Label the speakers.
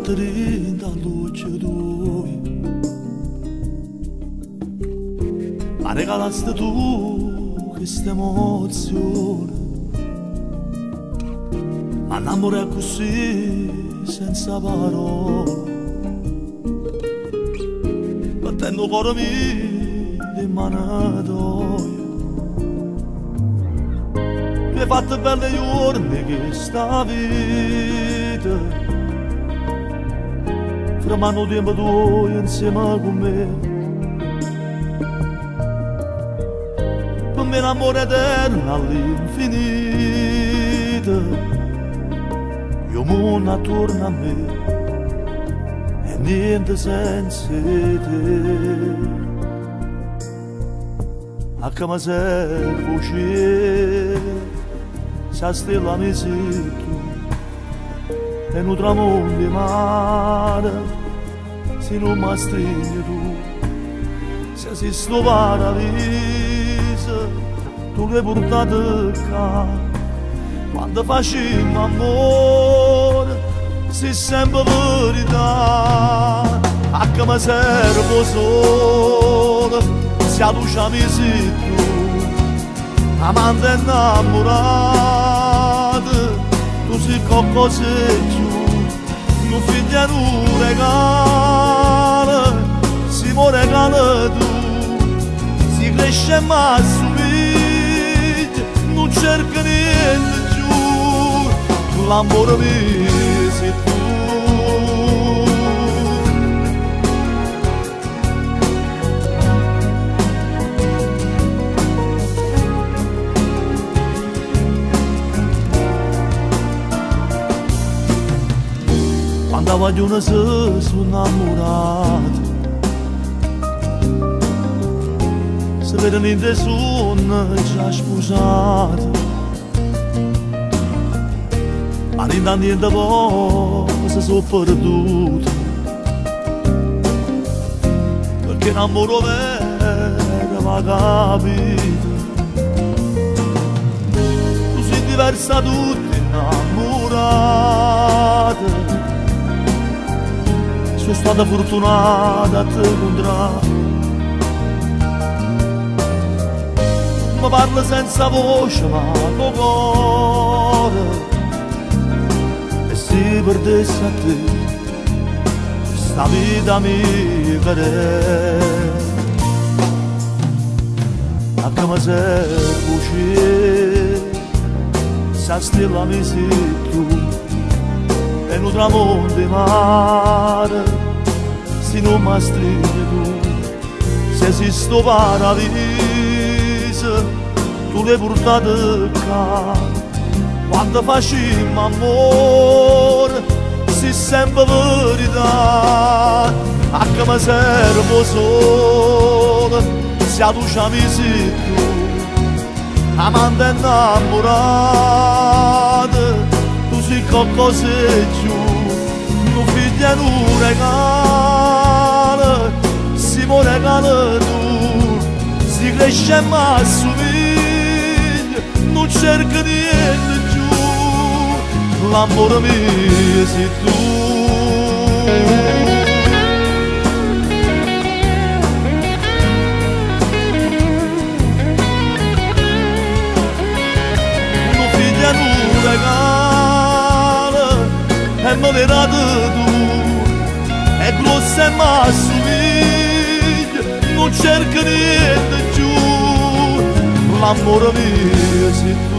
Speaker 1: Guarda dint' all'uocchie tuoi. Ma regalasti tu questa emozione. Ma l'amore è così senza parole. Battendo il cuore mio in mano tua. Tu hai fatto belle giorni questa vita. Fermando il tempo tuo insieme con me. Per me l'amore eterno all'infinito. Io mondo attorno a me e niente senza te. A come serve uscire, se stella mi sei tu, e un tramonto di mare, se non mi stringi tu, se esiste un paradiso, tu l'hai portato qua. Quando facciamo amore, si sempre verità. A come serve sole, se a luce mi sei tu, amante innamorato, tu sei qualcosa di più, non figlio un regalo, si muore regalo tu, si cresce ma somiglia, non cerca niente più, l'amore mio sei tu. Quando voglio una sono innamorato, se vedo niente sono già sposato, ma niente poi si sono perduto, perché l'amore vero va capito. Tu sei diversa da tutti innamorati. Sono stata fortunata a te incontrare. Mi parla senza voce ma con cuore. E se perdessi a te, questa vita mi cadere. A come serve uscire, se stella mi sei tu, e un tramonto di mare, se non mi stringi tu, se esiste un paradiso, tu l'hai portato qua. Quando facciamo amore, si sempre verità. A come serve sole, se a luce mi sei tu, amante innamorato, tu sei qualcosa di più, non figlio un regalo, si muore regalo tu, si cresce ma somiglia, non cerca niente più, l'amore mio sei tu. Non figlio un regalo, e me l'hai dato tu, è grossa e ma somiglia, non cerca niente più, l'amore mio sei tu.